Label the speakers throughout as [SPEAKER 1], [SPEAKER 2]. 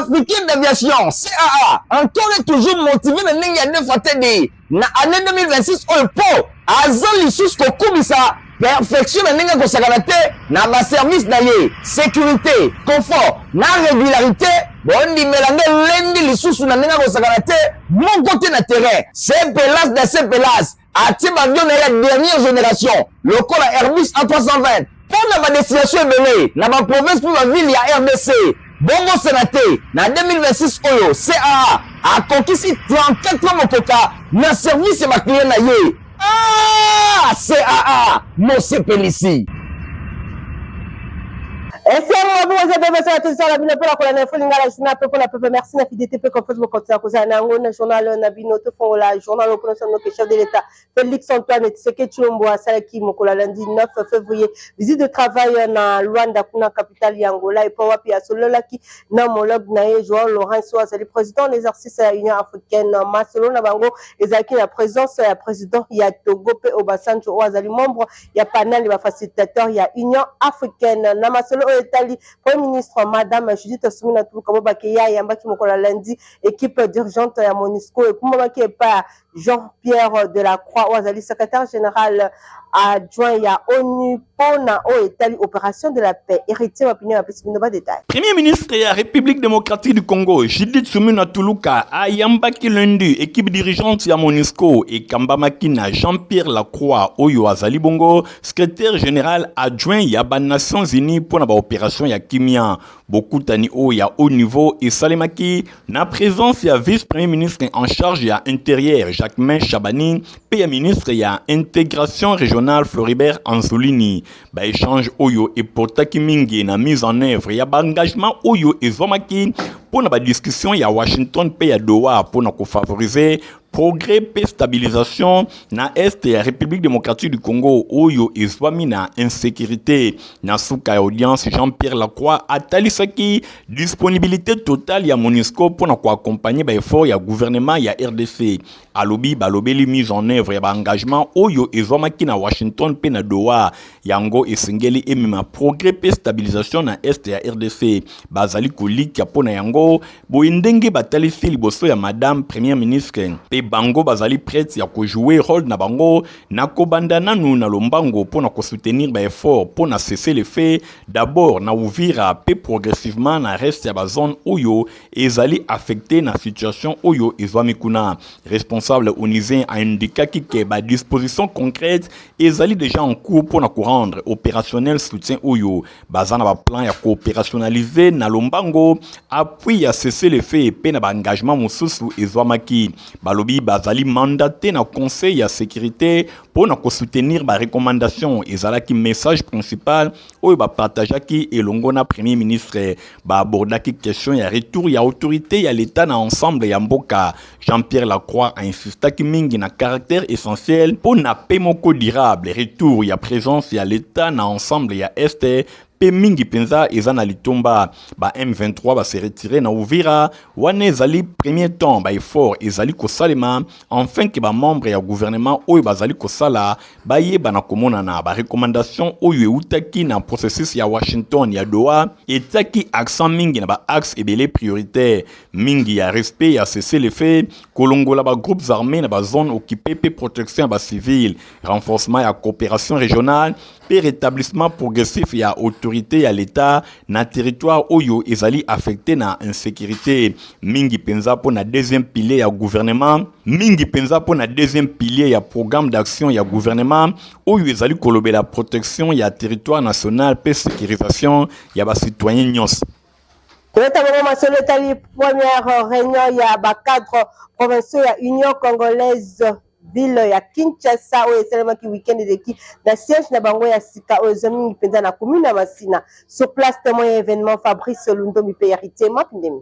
[SPEAKER 1] Africaine d'Aviation, CAA, encore et toujours motivé na ndenge ya deux fois TD na année 2026 oyo mpo aza lisusu kokumisa perfection na ndenge akosakana te na baservice na ye, sécurité, confort na régularité. Bondimela nde elendi lisusu na ndenge akosakana te moko te na terrain. Sepelas da Sepelas atie baavion na ye ya dernière génération lokola Airbus A320 mpo na badestination ebele na baprovince mpe bavile ya RDC. Bobosana te, na 2026 oyo CAA akokisi 34 ans mokoka na service ya baclient na ye. Ah, CAA mosepelisi.
[SPEAKER 2] Esengo bongo mpe basala tozala bino mpona kolanda Info Lingala Journal mpe mpona pepe. Merci na fidélité mpe confiance bokontina kozala na yango na journal na bino. Tofongola journal oyo mpona sanoke chef de l'État Félix Antoine Tshisekedi Tshilombo asalaki mokolo ya lundi 9 février visite de travail na Luanda, kuna capitale ya Angola, epo wapi asololaki na homologue na ye João Lourenço, azali président en exercice ya Union africaine. Masolo na bango ezalaki na présence ya président ya Togo mpe Obasanjo, oyo azali membre ya panel ya bafacilitateur ya Union africaine. Na masolo oyo etali Premier ministre Madame Judith Suminwa Tuluka Mobake, ye ayambaki mokolo ya lundi équipe dirigeante ya MONUSCO, ekumbamaki epai ya Jean-Pierre Delacroix, oyo azali secrétaire général adjoint ya ONU mpona oyo etali opération de la paix. Héritier Mapinio apesi bino badetail.
[SPEAKER 3] Premier ministre ya République démocratique du Congo, Judith Suminwa Tuluka, ayambaki lundi équipe dirigeante ya MONUSCO ekambamaki na Jean-Pierre Lacroix, oyo azali bongo secrétaire général adjoint ya ba Nations Unies mpona baopération ya kimia. Bokutani oyo ya haut niveau esalemaki na présence ya vice-premier ministre en charge ya Intérieur Jacquemain Shabani mpe ya ministre ya Intégration régionale Floribert Anzolini. Baéchange oyo eportaki mingi na mise en œuvre ya baengagement oyo ezwamaki mpo na badiscussion ya Washington mpe ya Doha mpo na kofavoriser progrès mpe stabilisation na est ya République démocratique du Congo oyo ezwami na insécurité. Na suka ya audience, Jean-Pierre Lacroix atalisaki disponibilité totale ya MONUSCO mpo na koaccompagner baeffort ya gouvernement ya RDC. Alobi balobeli mise en œuvre ya baengagement oyo ezwamaki na Washington mpe na Doha. Yango esengeli emema progrès mpe stabilisation na est ya RDC. Bazali kolikia mpo na yango boye ndenge batalisi liboso ya Madame Première ministre, mpe bango bazali prête ya kojouer rôle na bango na kobanda nanu na lombango mpo na kosoutenir baeffort mpo na cessez-le-feu, d'abord na Uvira mpe progressivement na reste ya bazone oyo ezali affecté na situation oyo ezwami kuna. Responsable onusien aindikaki ke badisposition concrète ezali déjà en cours mpo na korendre opérationnel soutien oyo. Baza na baplan ya koopérationnaliser na lombango appui ya cessez-le-feu mpe na baengagement mosusu ezwamaki. Balobi bazali mandaté na Conseil ya sécurité mpo na kosoutenir barecommandation. Ezalaki message principal oyo bapartageaki elongo na Premier ministre. Baabordaki question ya retour ya autorité ya l'État na ensemble ya mboka. Jean-Pierre Lacroix ainsistaki mingi na caractère essentiel mpo na paix moko durable retour ya présence ya l'État na ensemble ya est, mpe mingi mpenza eza na litomba ba M23 base retirer na Uvira. Wana ezali premier temps, baeffort ezali kosalema enfin ke bamembre ya gouvernement oyo bazali kosala bayeba na komonana. Barecommandation oyo eutaki na processus ya Washington, ya Doha, etiaki accent mingi na baaxe ebele prioritaire mingi ya respect ya cessez-le-feu, kolongola bagroupes armés na bazone occupé mpe protection ya bacivile, renforcement ya coopération régionale mpe rétablissement progressif ya autorité ya l'État na territoire oyo ezali affecté na insécurité, mingi mpenza mpo na deuxième pilier ya gouvernement, mingi mpenza mpo na deuxième pilier ya programme d'action ya gouvernement oyo ezali kolobela protection ya territoire national mpe sécurisation ya bacitoyen nyonso.
[SPEAKER 2] Toyeta bongo masolo etali première réunion ya bacadre provinciaux ya Union congolaise ville ya Kinshasa oyo esalemaki weekend eleki na siège na bango ya sika oyo eza mingi mpenza na commune ya Masina. Sur place, témoin ya événement, Fabrice Lundombi mpe Héritier Mapindemi.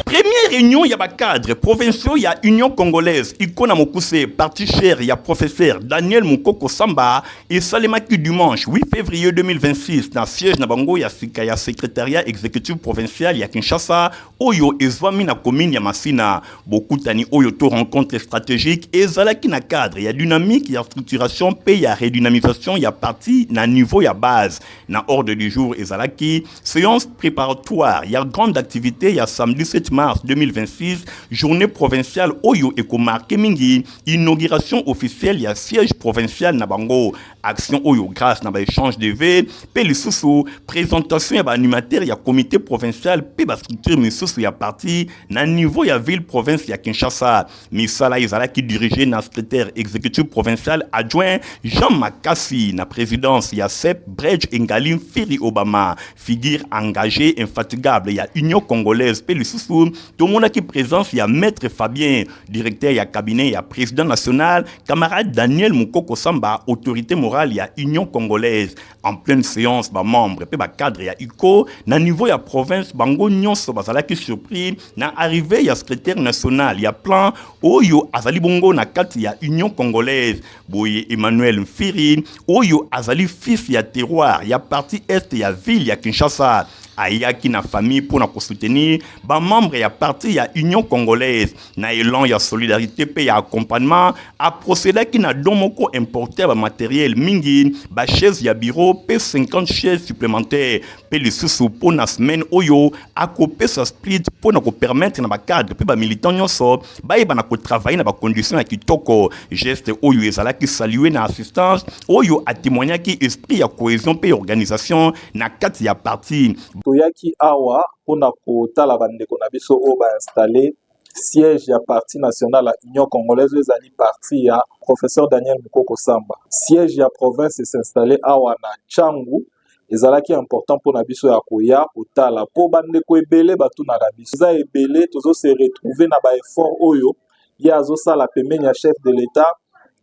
[SPEAKER 3] Première réunion ya bacadre provinciaux ya Union congolaise iko na mokuse parti cher ya professeur Daniel Mukoko Samba esalemaki dimanche 8 février 2026 na siège na bango ya sika ya secrétariat exécutif provincial ya Kinshasa oyo ezwami na commune ya Masina. Bokutani oyo to rencontre stratégique ezalaki na cadre ya dynamique ya structuration mpe ya redynamisation ya parti na niveau ya base. Na ordre du jour ezalaki séance préparatoire ya grande activité ya samedi 7 mars 2026, journée provinciale oyo ekomarke mingi inauguration officielle ya siège provincial na bango. Action oyo grâce na ba échange de vues mpe lisusu présentation ya ba animateur ya comité provincial mpe ba structure misusu ya parti na niveau ya ville province ya Kinshasa. Misala ezalaki dirigé na secrétaire exécutif provincial adjoint Jean Makasi na présidence ya CEP Bredge Engali Mfiri Obama, figure engagée infatigable ya Union congolaise mpe lisusu tomonaki présence ya maître Fabien, directeur ya cabinet ya président national, camarade Daniel Mukoko Samba, autorité morale ya Union congolaise. En pleine séance, ba membre mpe ba cadre ya UCO na niveau ya province bango nyonso bazalaki surpris na arrivée ya secrétaire national ya plan oyo azali bongo na kati ya Union congolaise. Boye Emmanuel Mfiri oyo azali fils ya terroir ya partie est ya ville ya Kinshasa ayaki na famille mpo na kosoutenir bamembre ya parti ya Union congolaise na élan ya solidarité mpe ya accompagnement. Aprocédaki na don moko importé ya bamatériel mingi, bachaise ya bureau mpe 50 chaises supplémentaires, mpe lisusu mpo na semaine oyo akopesa split mpo na kopermettre na bacadre mpe bamilitant nyonso bayeba na kotravaille na bacondition ya kitoko. Geste oyo ezalaki salue na assistance oyo atémoignaki esprit ya cohésion mpe organisation na kati ya parti.
[SPEAKER 4] Toyaki awa mpona kotala bandeko na biso oyo bainstalle siège ya parti national ya Union congolaise, oyo ezali parti ya professeur Daniel Mukoko Samba. Siège ya province es'installe awa na Tshangu. Ezalaki important mpona biso ya koya kotala, mpo bandeko ebele batunaka biso. Eza ebele tozose retrouver na baeffort oyo ye azosala pembeni ya chef de l'État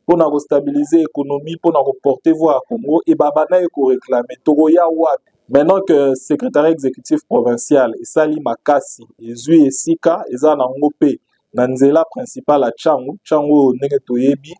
[SPEAKER 4] mpona kostabiliser économie, mpona koporter voix ya Congo. E babanda ye koréclamer tokoya wapi? Maintenant que secrétariat exécutif provincial esali makasi, ezwi esika eza nango mpe na nzela principale ya Tshangu. Tshangu oyo, ndenge toyebi,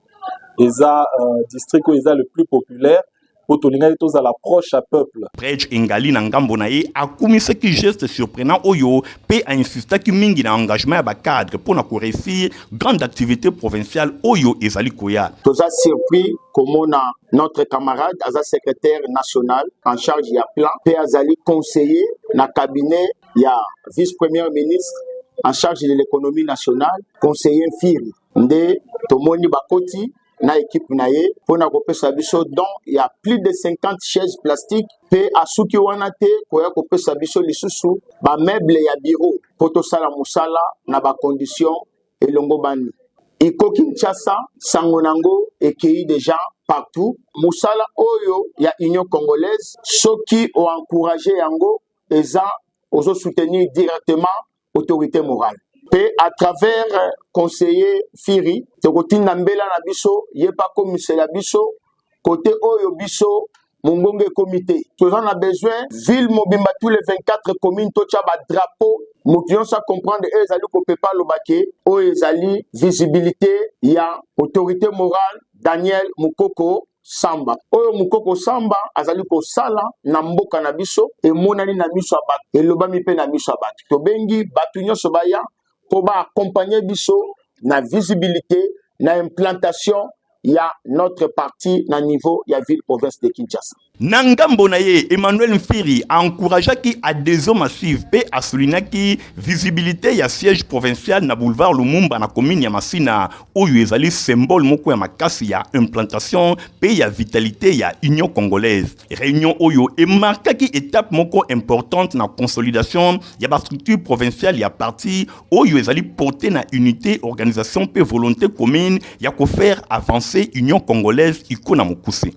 [SPEAKER 4] eza district oyo eza le plus populaire, mpo tolingaki tozala proche ya peuple.
[SPEAKER 3] Bredge Engali na ngambo na ye akumisaki geste surprenant oyo mpe ainsistaki mingi na engagement ya bacadre mpo na koréussir grande activité provinciale oyo ezali koya.
[SPEAKER 5] Toza surpris komona notre camarade aza secrétaire national en charge ya plan mpe azali conseiller na cabinet ya vice premier ministre en charge de l'économie nationale, conseiller Mfiri. Nde tomoni bakoti na équipe na ye mpona kopesa biso don ya plus de 50 chaises plastique, mpe asuki wana te, koya kopesa biso lisusu bameuble ya bureau mpo tosala mosala na bacondition elongo bani. UCO Kinshasa, sango nango ekei déjà partout. Mosala oyo ya Union congolaise, soki oencourage yango, eza ozosoutenir directement autorité morale. Mpe à travers conseiller Firi, tokotinda mbela na biso, ye mpe akomisela biso kote oyo biso mongongo ekomi te. Toza na besoin ville mobimba, tous les 24 communes, totya badrapeau, moto nyonso acomprendre oyo ezali kopepa, alobake oyo ezali visibilité ya autorité morale Daniel Mukoko Samba. Oyo Mukoko Samba azali kosala na mboka na biso emonani na miso ya bato, elobami mpe na miso ya bato. Tobengi bato nyonso baya mpo baaccompagne biso na visibilité, na implantation ya notre parti na niveau ya ville province de Kinshasa.
[SPEAKER 3] Na ngambo na ye, Emmanuel Mfiri aencourageaki adhésion massive mpe asoulignaki visibilité ya siège provincial na boulevard Lumumba na commune ya Masina, oyo ezali symbole moko ya makasi ya implantation mpe ya vitalité ya Union congolaise. Réunion oyo emarkaki étape moko importante na consolidation ya bastructure provinciale ya parti oyo ezali porté na unité, organisation mpe volonté commune ya kofaire avancer Union congolaise, UCO na mokuse.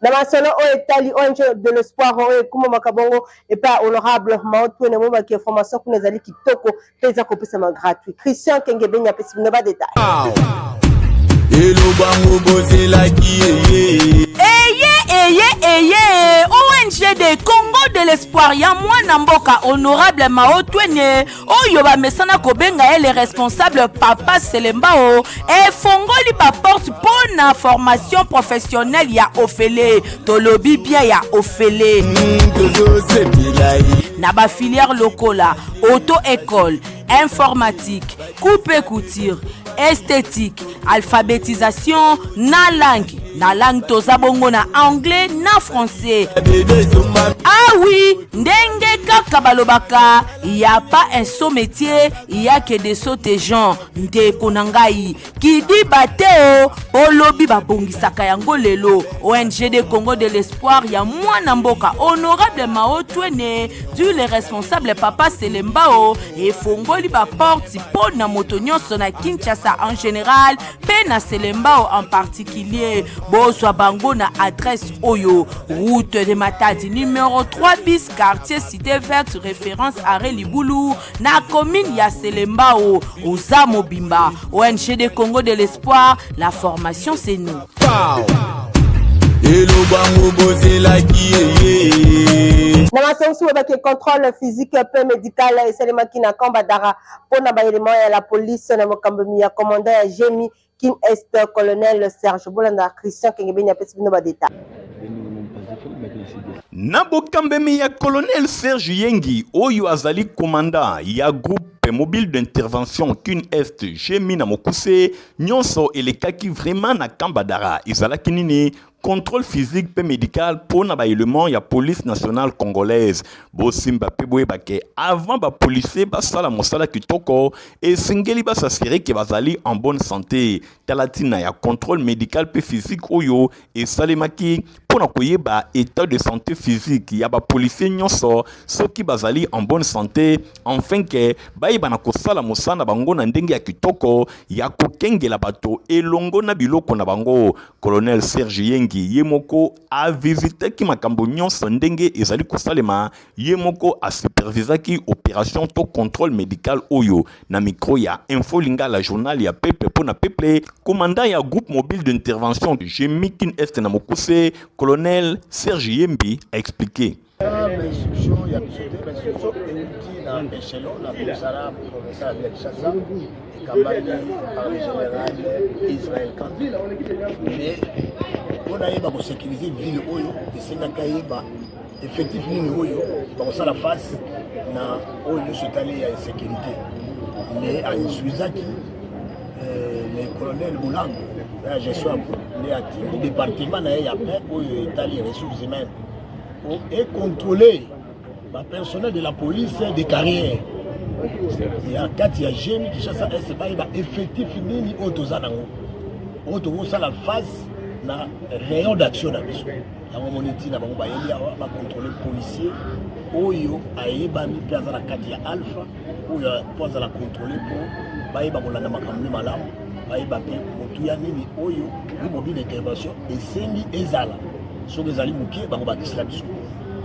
[SPEAKER 2] Na masolo oyo etali ONG de l'Espoir oyo ekumamaka bongo epai ya honorable Maotwene, mobaki information kuna ezali kitoko mpe eza kopesama gratuit. Christian Kengebeni apesi bino badetail.
[SPEAKER 6] Elobango bozelaki eye.
[SPEAKER 7] Eye, eye, eye! ONG de Congo de de l'Espoir ya mwana mboka honorable Mao Twene oyo bamesana kobenga ye le responsable Papa Selembao efongoli ba porte mpo na formation professionnelle ya ofele, tolobi bien ya ofele na ba filière lokola auto école, informatique, coupe et couture, esthétique, alphabétisation na langue na langue, toza bongo na anglais na français. Ah oui, ndenge kaka balobaka, y a pas un sot métier, y a que des sottes gens. Ndeko na ngai, kidiba te o olobi babongisaka yango lelo. ONGD Congo de l'Espoir ya mwana mboka honorable Mao Twene du le responsable Papa Selembao efongoli baporte mpo na moto nyonso na Kinshasa en général mpe na Selembao en particulier. Bozwa bango na adresse oyo: route de Matadi numéro 3 bis, quartier Cité Verte, référence arrêt Libulu, na commune ya Selembao. Oza mobimba. ONGD Congo de l'Espoir, la formation, c'est nous.
[SPEAKER 6] Elobango bozelaki eye.
[SPEAKER 2] Na masongi oyebaki, contrôle physique mpe médical esalemaki na camp Badara mpona baélément ya la police na mokambi ya commandant ya GMI Kin Est, colonel Serge. Bolanda Christian Kengebeni apesi bino badétails.
[SPEAKER 3] Na bokambemi ya colonel Serge Yengi oyo azali commandant ya groupe mobile d'intervention Kin Est, GMI na mokuse, nyonso elekaki vraiment na camp Badara ezalaki nini? Contrôle physique mpe médical mpo na baélément ya Police nationale congolaise. Bosimba mpe boyeba ke avant bapolicier basala mosala kitoko, esengeli bas'assurer ke bazali en bonne santé. Tala ntina ya contrôle médical mpe physique oyo esalemaki mpo na koyeba état de santé physique ya bapolicier nyonso, soki bazali en bonne santé, enfin ke bayeba na kosala mosala na bango na ndenge ya kitoko ya kokengela bato elongo na biloko na bango. Colonel Serge Yengi ye moko avisitaki makambo nyonso ndenge ezali kosalema. Ye moko asupervisaki opération to contrôle médical oyo. Na micro ya Info Lingala, journal ya peuple mpo na peuple, commandant ya groupe mobile d'intervention GMI Kin Est na mokuse, colonel Serge Yembi, a expliqué.
[SPEAKER 8] Bainstruction ya biso te, bainstruction euti na échelon na commissariat provincial ya ville ya Kinshasa, ekambami par le général Israël Kantu. Mais mpona yeba kosécuriser ville oyo, esengaki ayeba effectif nini oyo bakosala face na oyo nyonso etali ya insécurité. Mais ainstruisaki le colonel Bolango ya gestion ya nde atindi département na ye ya pain oyo etali ressources humaines econtrôler bapersonnel de la police de carrière ya kati ya GMI Kinshasa Est, bayeba effectif nini oyo toza nango oyo tokosala face na rayon d'action na biso. Yango moni ntina bango bayeli awa bacontrôle policier oyo ayebami mpe aza na kati ya alpha oyo mpo azala contrôle, mpo bayeba kolanda makambo nde malamu, bayeba mpe motuya nini oyo mobile intervention esengi ezala. Soki ezali moke, bakobakisela biso;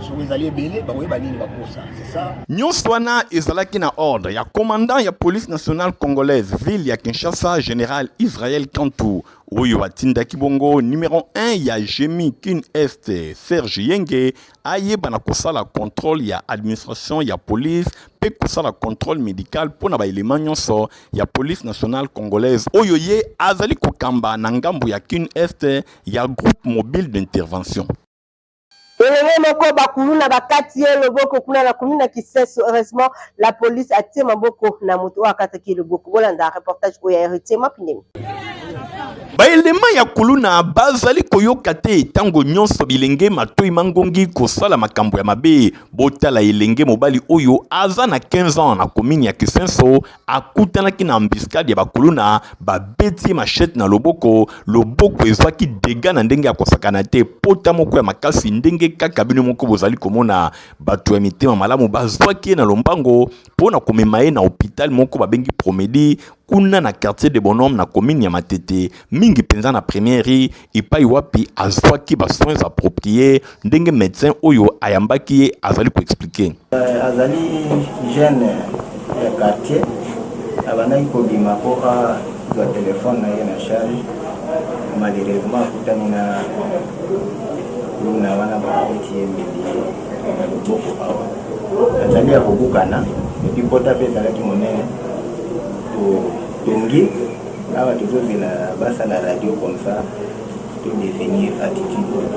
[SPEAKER 8] soki ezali ebele, bakoyeba nini bakosala. C'est ça.
[SPEAKER 3] Nyonso wana ezalaki na ordre ya commandant ya Police nationale congolaise ville ya Kinshasa, général Israël Kantu, oyo atindaki bongo numéro 1 ya GMI Kin Est Serge Yenge ayeba na kosala contrôle ya administration ya police mpe kosala contrôle médical mpo na baélément nyonso ya Police nationale congolaise oyo ye azali kokamba na ngambo ya Kin Est ya groupe mobile d'intervention.
[SPEAKER 2] Elenge moko bakuluna bakati ye loboko kuna na commune na Kisenso. Heureusement, la police atie maboko na moto oyo akataki ye loboko. Bolanda reportage oyo ya Héritier Mapindemi.
[SPEAKER 3] Baelema ya kuluna bazali koyoka te ntango nyonso bilenge matoi mangongi kosala makambo ya mabe. Botala elenge mobali oyo aza na 15 ans na commune ya Kisenso, akutanaki na embuscade ya bakuluna, babeti ye machette na loboko. Loboko ezwaki dégâts na ndenge ya kosakana te, pota moko ya makasi ndenge kaka bino moko bozali komona. Bato ya mitema malamu bazwaki ye na lombango mpo na komema ye na hôpital moko babengi Promedi kuna na quartier de Bonhomme na commune ya Matete, mingi mpenza na première rue, epai wapi azwaki basoins appropriés ndenge médecin oyo ayambaki ye azali koexpliquer.
[SPEAKER 9] Azali jeune ya quartier, abandaki kobima mpo azwa telefone na ye na charge. Malheureusement, akutani na kuluna wana, babeti ye mbeli. na loboko awa azali ya kobukana epi pota mpe ezalaki monene totongi awa tozozela basala radio comme ça to devenir attitude oyo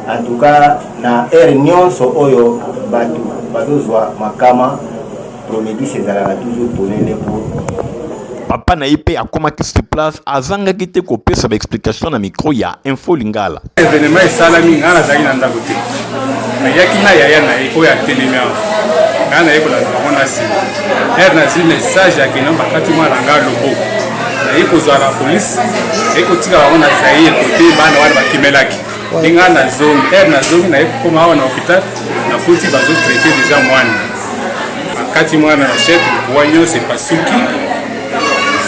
[SPEAKER 9] en tout cas na heure nyonso oyo bato bazozwa makama promedis ezalaka toujours polele po
[SPEAKER 3] Papa na ye mpe akomaki sur place, azangaki te kopesa ba explications na micro ya Info Lingala.
[SPEAKER 10] Evenement esalami, ngai nazalaki na ndako te, nayaki na yaya na ye oyo atelemi awa, ngai naye kolanda bango na nsima. Heure nazwi message ya kino bakati mwana na ngai loboko, naye kozwa la police, naye kotika bango na Zaire kote bana wana bakimelaki. Nde ngai nazongi, heure nazongi naye kokoma awa na hopital, nakuti bazo traite deja mwana. Bakati mwana na chete, mikuwa nyonso epasuki,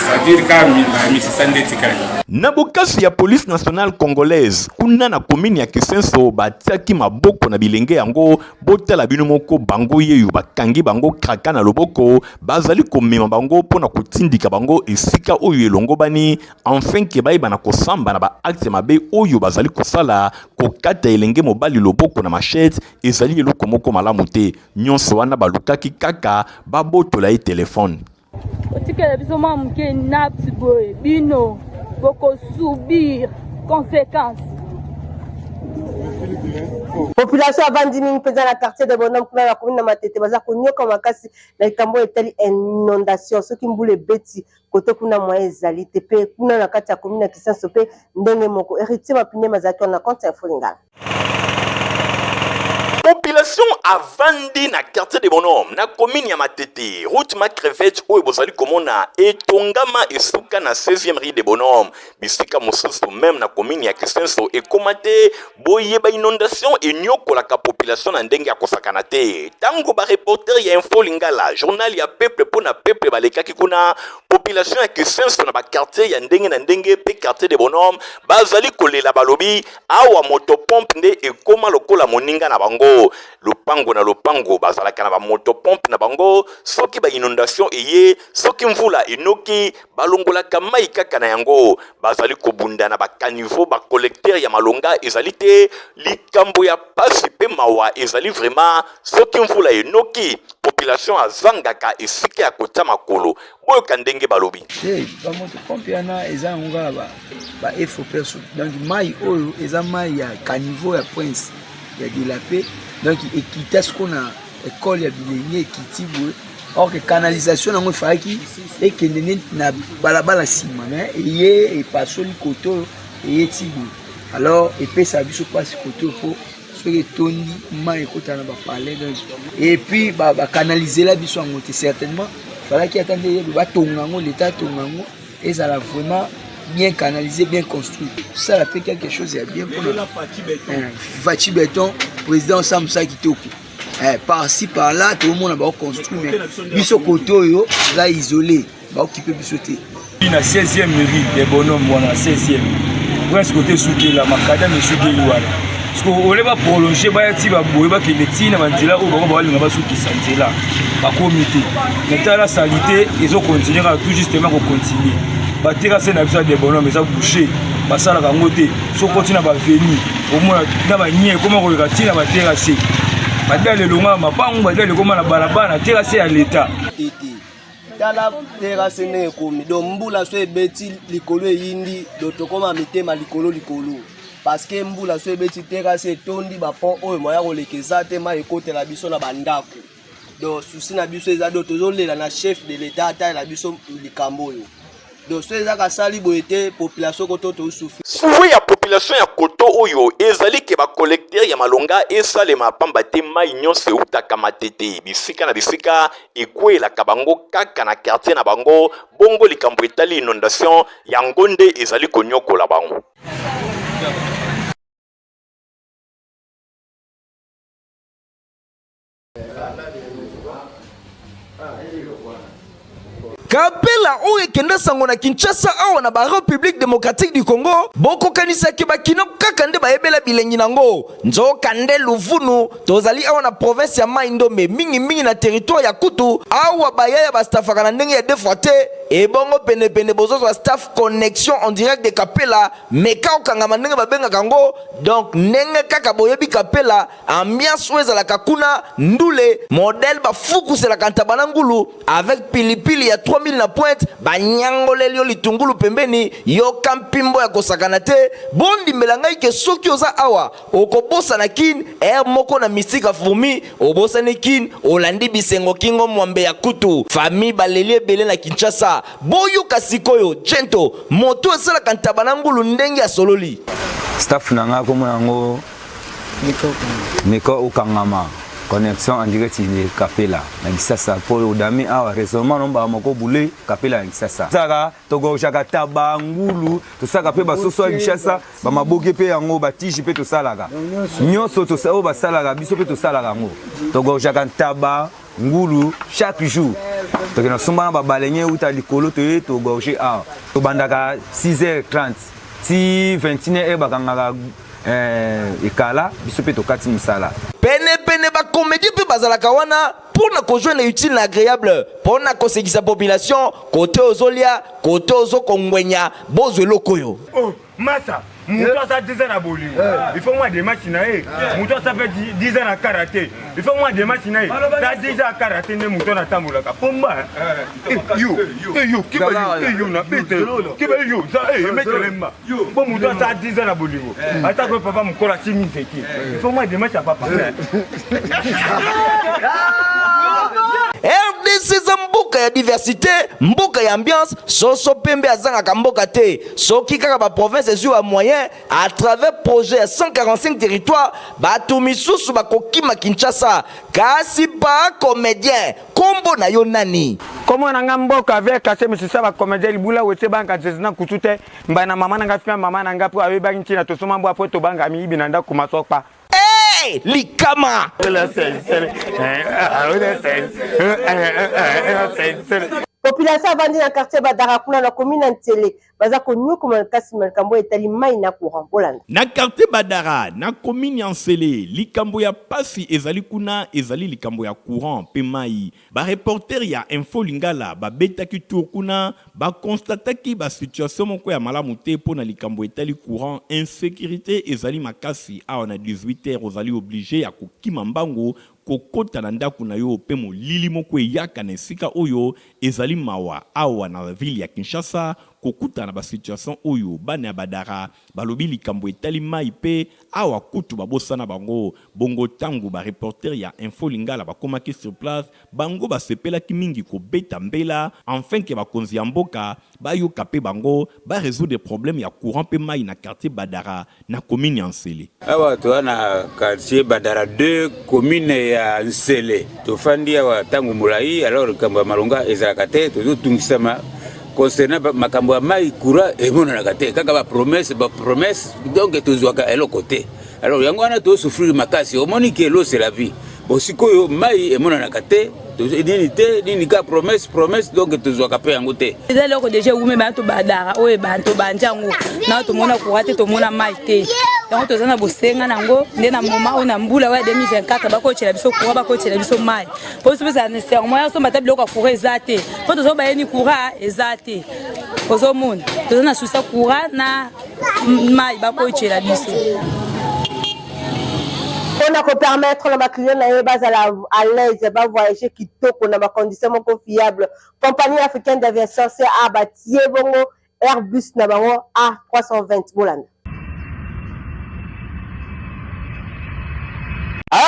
[SPEAKER 10] c'est-à-dire kaka misisa nde etikali.
[SPEAKER 3] Na bokasi ya police nationale congolaise kuna na commune ya Kisenso batiaki maboko na bilenge yango, botala bino moko bango yeyo bakangi bango kraka na loboko, bazali komema bango mpo na kotindika bango esika oyo elongobani enfin ke bayeba na kosamba na ba acte mabe oyo bazali kosala. Kokata elenge mobali loboko na machette ezali eloko moko malamu te. Nyonso wana balukaki kaka babotola ye telefone.
[SPEAKER 11] Otikela biso mwa moke naps boye bino bokosubir conséquence.
[SPEAKER 2] Population avandi mingi mpenza na quartier de Bonhomme kuna na commune na Matete baza konyoka makasi na likambo oyo etali inondation soki mbula ebeti kote kuna moyen ezali te mpe kuna na kati ya commune ya Kisenso mpe ndenge moko. Heritier Mapine mazalaki wana na compte ya Info Lingala.
[SPEAKER 3] Population avandi na quartier de Bonhomme na commune ya Matete, route ma crevette oyo bozali komona etongama esuka na 16e rue de Bonhomme. Bisika mosusu meme na commune ya Kisenso ekoma te. Boye ba inondation eniokolaka population na ndenge ya kosakana te. Tango ba reporter ya Info Lingala, journal ya peuple mpo na peuple balekaki kuna, population ya Kisenso na ba quartier ya ndenge na ndenge pe quartier de Bonhomme bazali kolela balobi Awa moto pompe nde ekoma lokola moninga na bango. Lopango na lopango bazalaka na ba moto pompe na bango, soki ba inondation eye, soki mvula enoki, balongolaka mayi kaka na yango. Bazali kobunda na ba caniveaux, ba collecteurs ya malonga ezali te. Likambo ya pasi pe mawa ezali vraiment soki mvula enoki, population azangaka esika ya kotia makolo. Boyoka ndenge balobi.
[SPEAKER 12] Te, ba moto pompe wana eza yango kaka ba ba efo perso donc mai oyo eza mai ya caniveau ya prince ya de la paix donc ekita siko na ekole ya bilenge ekiti boye or que canalisation yango efalaki ekende nde na balabala nsima mais eye epasoli kote oyo eye ti boye alors epesaka biso mpasi kote oyo mpo soki etondi mai ekota na bapalais donc et puis bacanalisela biso yango te certainement falaki ata nde yebe batonga yango leta atonga yango ezala vraiment bien canalisé bien construit sala mpe quelque chose ya bien mpona faci beton président osala mosala kitoko eh, par ci par là toomona baoconstruire mais biso kote oyo eza isolé baokipe biso te
[SPEAKER 13] na 16e rue de bonhomme wana 16e prince kote esukela makadam esukeli wana siko ole baprolonge baya ti baboye bakende ti na banzela oyo bango balinga basukisa nzela bakomi te mais tala salite ezokontinue kaka tout justement kokontinue baterase na biso ya debonhomme eza bouche basalaka yango te soki okoti na baveni omona na banie ekoma koleka ti na baterase badale elonga na mapangu badale ekoma na balabala na terase ya leta
[SPEAKER 14] Tala terrasse ndenge ekomi donc mbula so ebeti likolo eyindi donc tokoma mitema likolo likolo parce que mbula so ebeti terrasse etondi ba pont oyo moya koleka eza te mai ekotela biso na bandako donc souci na biso eza donc tozolela na chef de l'etat atalela biso likambo oyo donc so eza kasali boye te population koto tosouffrir.
[SPEAKER 3] Souhait ya population ya koto oyo ezali ke ba collecteur ya malonga esalema pamba te mayi nionso eutaka Matete bisika na bisika ekweyelaka bango kaka na quartier na bango, bongo likambo etali inondation yango nde ezali konyokola bango.
[SPEAKER 1] Kapela oyo ekenda sango na Kinshasa awa na ba Republique democratique du Congo, bokokanisa ke ba kino kaka nde bayebela bilengi nango. Nzoka nde luvunu, tozali awa na province ya Mayi Ndombe, mingi mingi na territoire ya Kutu, awa ba yaya ba staffaka na ndenge ya deux fois te, ebongo pene pene bozozwa staff connexion en direct de Kapela, meka okangama ndenge babengaka yango, donc ndenge kaka boyebi Kapela, Ambiance oyo ezalaka kuna ndule modèle bafukuselaka ntaba na ngulu avec pilipili ya 3000 na pointe banyangoleli yo litungulu pembeni yoka mpimbo ya kosakana te bondimela ngai ke soki oza awa okobosana kin air moko na mystique ya fourmi obosani kin olandi bisengo kingo mwambe ya kutu famille baleli ebele na Kinshasa boyoka sikoyo gento moto esalaka ntaba na ngulu ndenge asololi
[SPEAKER 15] Staff na nga komona yango Meka okangama connexion en direct de Kapela na Kisasa po odami awa raisonnement no mbala moko boule Kapela na Kisasa. Saka togorjaka taba ngulu tosalaka pe basoso ya Kinshasa bamaboke pe yango batije pe tosalaka nyonso oyo basalaka biso pe tosalaka yango togorjaka ntaba ngulu chaque jour tokende kosomba na babalenge euta likolo toye togorge awa tobandaka 6h30 ti 21h bakangaka eh, ekala biso mpe tokati mosala
[SPEAKER 1] penepene bakomedie mpe bazalaka wana mpo na kojoindre utile na agreable mpo na kosekisa population kote ozolia kote ozokongwenya bozwa eloko oyo
[SPEAKER 13] oh, masa moto aza 10 ans na bolingo eh. il faut mwa démarche na ye eh. moto aza mpe 10 ans na karate il faut mwa démarche na ye ta 10 ans ya karate nde moto wana atambolaka pomba eh, yo yo keba yo yo na bete keba yo za emetelemba bo moto aza 10 ans na bolingo ata ko papa mokolo asimi nzete il faut mwa démarche ya papa
[SPEAKER 1] RDC eza mboka ya diversité, mboka ya ambiance, soso pembe azangaka mboka te. Soki kaka ba province ezwi ba moyen à travers projet ya 145 territoires, bato misusu bakokima Kinshasa. Kasi ba comedien, kombo na yo nani?
[SPEAKER 16] Kombo na nga mboka vers kase misisa ba comedien libula wese banka nzezi na kutu te mba na mama na nga fia mama na nga po ayebaki ntina tosoma mbwa po tobanga miyibi na ndako masokpa
[SPEAKER 1] Hey, likama
[SPEAKER 2] Population avandi na quartier Badara kuna na commune ya Nsele baza konyokoma makasi na likambo oyo etali mayi na courant. Bolanda.
[SPEAKER 3] Na quartier Badara, na commune ya Nsele, likambo ya pasi ezali kuna ezali likambo ya courant pe mayi. Ba reporters ya Info Lingala babetaki tour kuna, ba constataki ba situation moko ya malamu te mpo na likambo etali courant, insecurite ezali makasi awa na 18 heures ozali oblige ya kokima mbangu kokota na ndaku na yo pe molili moko eyaka na esika oyo ezali mawa awa na ville ya Kinshasa kokutana na ba situation oyo bana ya Badara balobi likambo etali mayi pe awa kutu babosana bango Bongo tango ba reporters ya Info Lingala bakomaki sur place, bango basepelaki mingi kobeta mbela enfin que bakonzi ya mboka bayoka pe bango, ba resoudre problème ya courant pe mayi na quartier Badara na commune ya N'sele.
[SPEAKER 17] Awa toza na quartier Badara 2 commune ya N'sele, tofandi awa tango molayi alors likambo ya malonga ezalaka te, tozotungisama concernant makambo ya mayi courant emonanaka te, kaka ba promesse ba promesse donc tozwaka eloko te. Alors yango wana to souffrir makasi, omoni que l'eau c'est la vie. Bon sikoyo mai emonanaka te, nini te, nini ka promesse promesse donc tozwaka pe yango te.
[SPEAKER 11] Eza eloko deja ewume bana tobadara oyo ebanda tobandi yango na tomona courant te tomona mai te yango toza na bosenga na yango nde na moma oyo na mbula oyo ya 2024 bakotyela biso courant bakotyela biso mai mpo biso mpe ezala nécessairement ya somba ata biloko ya courant eza te mpo tozo bayeni courant eza te ozomona toza na susa courant na mai bakotyela biso
[SPEAKER 2] mpo na kopermettre na baclient na ye bazala à l'aise bavoyage kitoko na bacondition moko fiable compagnie africaine d'aviation ca batie bongo airbus na bango a 320 bolanda
[SPEAKER 1] Ah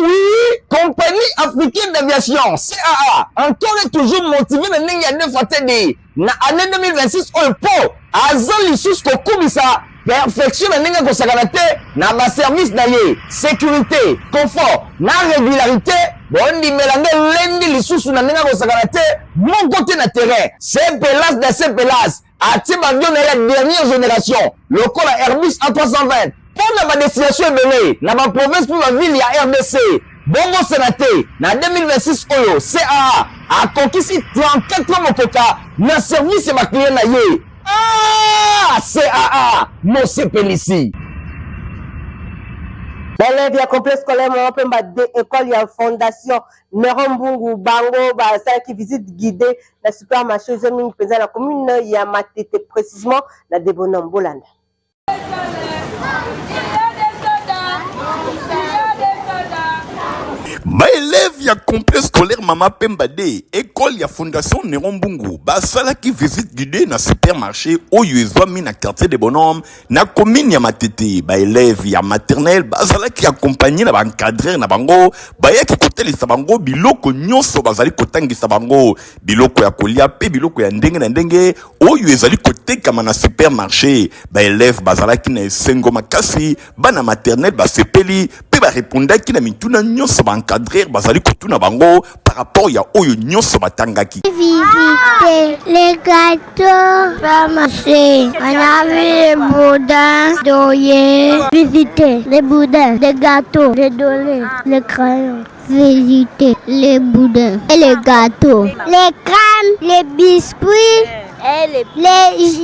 [SPEAKER 1] oui, compagnie africaine d'aviation CAA encore et toujours motivé na ndenge ya deux fois TD na année 2026 oyo mpo aza lisusu kokumisa perfection na ndenge akosakana te na baservice na ye sécurité confort na régularité bondimela nde elendi lisusu na ndenge akosakana te moko te na terrain sepelas da sepelas atie bavio na ye ya dernière génération lokola airbus a320 mpo na badestination ebele na baprovince mpe bavile ya rdc. Bobosana te, na 2026 oyo, CAA akokisi 34 ans mokoka na service ya ba clients na ye. Ah! CAA mosepelisi!
[SPEAKER 2] Baelève ya complexe scolaire Mama Pemba de école ya fondation Neron Mbungu bango basalaki visite guidée na supermarché eza mingi mpenza na commune ya Matete précisément na Debonhomme Bolanda.
[SPEAKER 3] Baelève ya complexe scolaire Mama Pemba de école ya fondation Neron Mbungu basalaki visite guidée na supermarché oyo ezwami na quartier de Bonhomme na commune ya Matete. Baelève ya maternelle bazalaki accompagné na baencadreur na bango, bayaki kotalisa bango biloko nyonso bazali kotangisa bango, biloko ya kolia mpe biloko ya ndenge na ndenge oyo ezali kotekama na supermarché. Ba elèves bazalaki na esengo makasi, bana maternelle basepeli mpe barepondaki na mituna nyonso ba encadreurs bazali kotuna bango par rapport ya oyo nyonso batangaki.
[SPEAKER 18] Visiter les gâteaux pharmacie. On a vu les boudins d'oyer. Visiter les boudins, les gâteaux, les donner, les crayons. Visiter les boudins et les gâteaux. Les crèmes, les biscuits, les,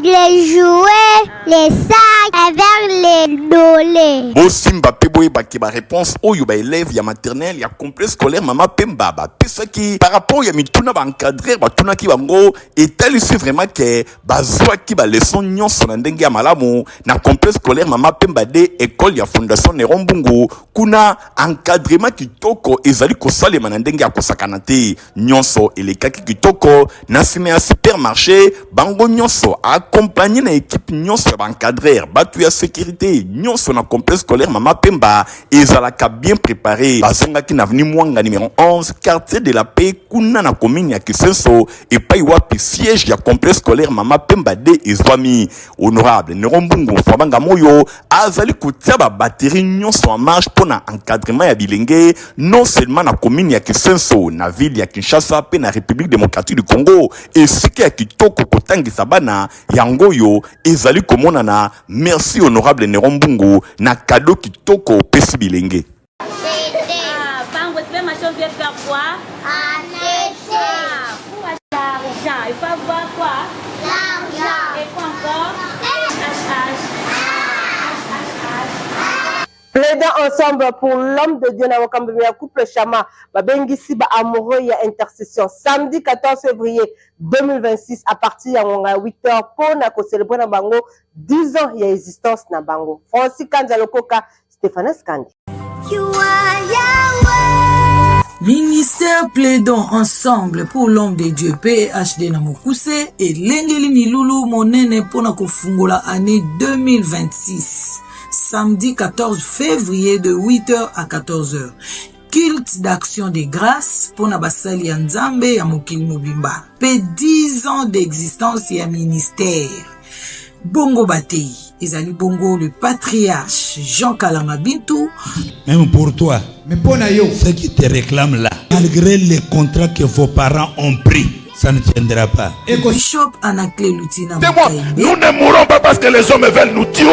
[SPEAKER 18] les jouets, les sacs avec les dolés.
[SPEAKER 3] Bosimba pe boyeba ke ba réponse oyo ba élèves ya maternelle ya complexe scolaire Mama Pemba bapesaki par rapport ya mituna ba encadreur batunaki bango etalisi vraiment ke bazwaki ba leçon nyonso na ndenge ya malamu na complexe scolaire Mama Pemba de école ya fondation Neron Mbungu. Kuna encadrement kitoko ezali kosalema na ndenge ya kosakana te. Nyonso elekaki kitoko na nsima ya supermarché, bango nyonso accompagné na equipe nyonso ya ba encadreur, bato ya sécurité nyonso na complexe scolaire Mama Pemba ezalaka bien préparé. Bazongaki na avenue Mwanga numéro 11 quartier de la paix kuna na commune ya Kisenso epai wapi siège ya complexe scolaire Mama Pemba de ezwami. Honorable Neron Mbungu Mfwabanga Moyo azali kotia ba batterie nyonso en marche mpo na encadrement ya bilenge non seulement na commune ya Kisenso, na ville ya Kinshasa mpe na République démocratique du Congo. Esika ya kitoko kotangisa bana yango oyo ezali komonana. Merci honorable Neron Mbungu na cadeau kitoko opesi bilenge.
[SPEAKER 2] Plaidons ensemble pour l'homme de Dieu na makambo ya couple Chama babengisi ba amoureux ya intercession samedi 14 février 2026 à partir ya ngonga ya 8 heures mpo na kocelebre na bango 10 ans ya existence na bango. Francis Kanza Lokoka, Stephanas Kandi.
[SPEAKER 19] Ministère Plaidons ensemble pour l'homme de Dieu PHD na mokuse elengeli milulu monene mpo na kofungola année 2026 samedi 14 février de 8h à 14h. Culte d'action de grâce mpo na basali ya Nzambe ya mokili mobimba mpe 10 ans d'existence ya ministère. Bongo bateyi ezali bongo le patriarche Jean Kalanga Bintu.
[SPEAKER 20] Même pour toi, mais pour yo, ceux qui te réclament là, malgré les contrats que vos parents ont pris, ça ne tiendra pas.
[SPEAKER 19] Bishop Anaclet Lutina
[SPEAKER 21] Nous ne mourrons pas parce que les hommes veulent nous tuer,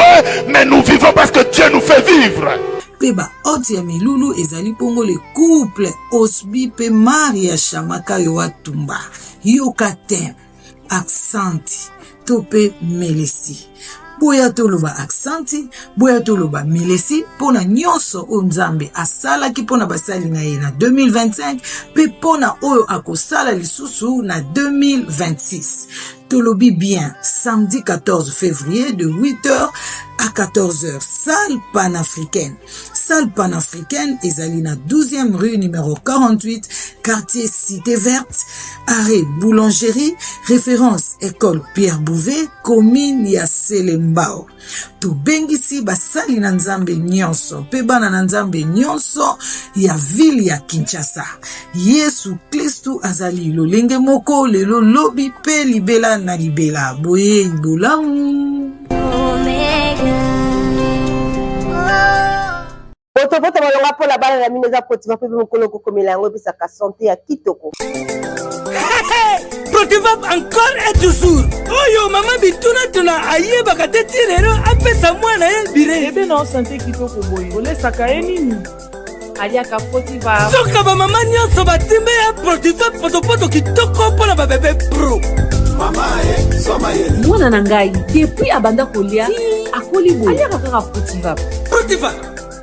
[SPEAKER 21] mais nous vivons parce que Dieu nous fait vivre.
[SPEAKER 19] Mpe ba hôte ya milulu ezali bongo le couple Osbi mpe Maria Shamaka Yoa Tumba. Yoka thème aksanti to mpe melesi. Boya toloba aksanti, boya toloba melesi mpo na nyonso oyo Nzambe asalaki mpo na basali na ye na 2025 mpe mpo na oyo akosala lisusu na 2026. Tolobi bien samedi 14 février de 8h à 14h, salle panafricaine. Salle panafricaine ezali na 12e rue numéro 48, quartier Cité Verte, arrêt Boulangerie, référence école Pierre Bouvet, commune ya Selembao. Tobengisi basali na Nzambe nyonso mpe bana na Nzambe nyonso ya ville ya Kinshasa. Yesu Klistu azali lolenge moko lelo, lobi mpe libela na libela. Boyei bolamu.
[SPEAKER 2] Potopoto malonga mpo na bana na bino eza potifa mpe mokolo kokomela yango epesaka sante ya kitoko.
[SPEAKER 22] Protivap encore et toujours oyo mama bitunatuna ayebaka te ti lelo apesa mwana ye bire
[SPEAKER 23] ebe na sante kitoko boye olesaka ye nini?
[SPEAKER 4] Aliaka Protiva.
[SPEAKER 22] Soka bamama nyonso batimbe ya Protiva potopoto kitoko mpo na babebe pro.
[SPEAKER 4] Eh, Mwana na ngai depuis abanda kolia akoli boye aliaka kaka Protiva.
[SPEAKER 22] Protiva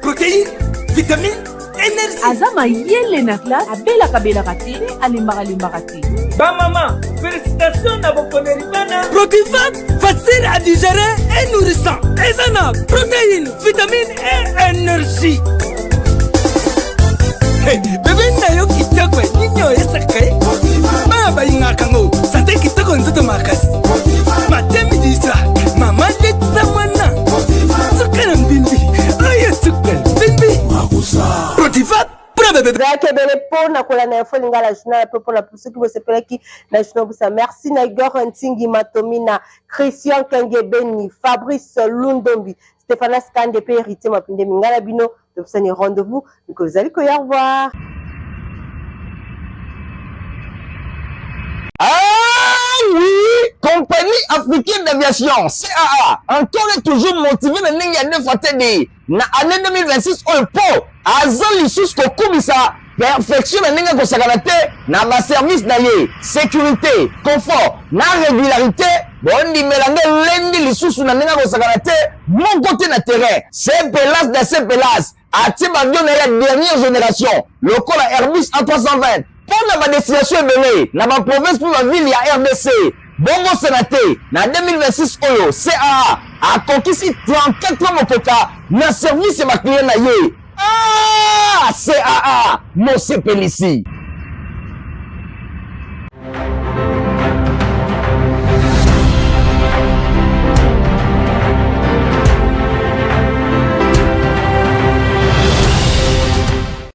[SPEAKER 22] protéine vitamine energie.
[SPEAKER 4] Aza mayele na classe abelaka belaka te mpe alembaka lembaka te.
[SPEAKER 22] Bamama félicitation na boponeli bana. Protiva facile à digérer et nourrissant. Eza na protéine vitamine et énergie. Hey, bebe na yo kitoko nini oyesaka ye bana balingaka yango sante kitoko nzoto makasi matemidisa mama letisa mwana suka na mbimbi oyo suka mbimbi protiva
[SPEAKER 2] Ezalaki ebele mpo na kolanda info lingala journal ya mpe na soki bosepelaki na journal busa merci na Igor Ntingi Matomina Christian Kengebeni Fabrice Lundombi Stephanas Kande mpe Héritier Mapindemi ngai na bino topesani rendez-vous mikolo ezali koya au revoir.
[SPEAKER 1] Ah oui, compagnie africaine d'aviation CAA encore et toujours motivé na ndenge ya deux fois TD na année 2026 oyo mpo aza lisusu kokumisa perfection na ndenge akosakana te na baservice na ye sécurité confort na régularité bondimela nde elendi lisusu na ndenge akosakana te moko te na terrain sepelas da sepelas atie bavio na ye ya dernière génération lokola airbus a320 mpo na badestination ebele na baprovince mpe bavile ya rdc bobosana te na 2026 oyo caa akokisi 34 ans mokoka na service ya baclient na ye ah, caa mosepelisi.